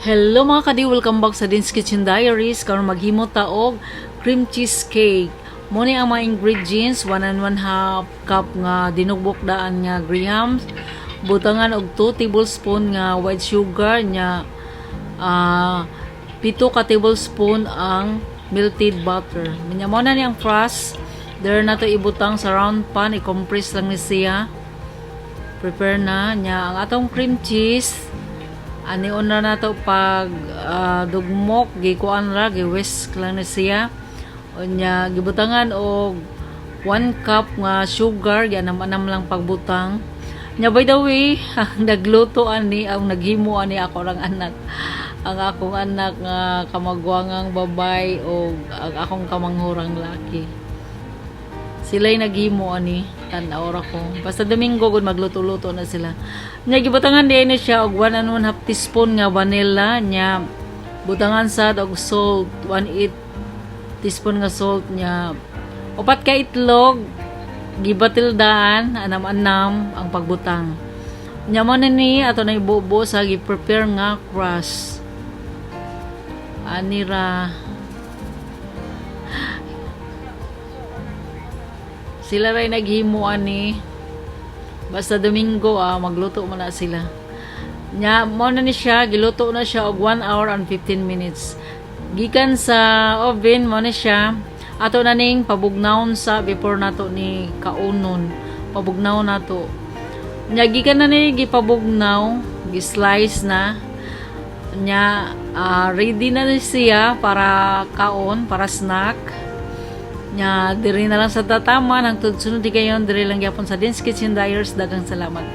Hello, mga kadi, welcome back sa Din's Kitchen Diaries. Karon maghimo ta og cream cheese cake. Mo ni ang mga ingredients: 1 1/2 cup nga dinugbok daan nga grahams, butangan og 2 tablespoon nga white sugar nya 7 ka tablespoon ang melted butter. Nya mo na ni ang frost. There na to ibutang sa round pan, i-compress lang ni siya. Prepare na nya ang atong cream cheese. Ani una na to pag dugmok, gikuan ra, gi-whisk lang ni siya. Unya gibutangan og 1 cup nga sugar, gianam-anam lang pagbutang. Nya by the way, ang nagluto ani, ang naghimo ani, ako lang anak, ang akong anak nga kamagwangang babay o ang akong kamanghurang laki. Sila'y naghimo ani, tan-aw ra ko. Basta Domingo gud magluto-luto na sila. Nya gibutangan diay ni siya og 1 1/2 teaspoon nga vanilla, nya butangan sad og salt, 1/8 teaspoon nga salt, nya upat ka itlog, gibatildaan, anam-anam ang pagbutang. Nya mo na ni ato na ibubo sa gi-prepare nga crust. Ani ra. Sila ray naghimo ani. Basta Domingo magluto mo na sila. Nya mo na ni siya, giluto na siya og 1 hour and 15 minutes. Gikan sa oven mo na siya, ato na ning pabugnawon sa before nato ni kaunon. Pabugnaw nato. Nya gikan na ni gipabugnaw, gi-slice na. Nya ready na ni siya para kaon, para snack. Nya diri na lang sa tatama nang sunod di kayon diri lang gyapon sa Din's Kitchen Diaries. Daghang salamat.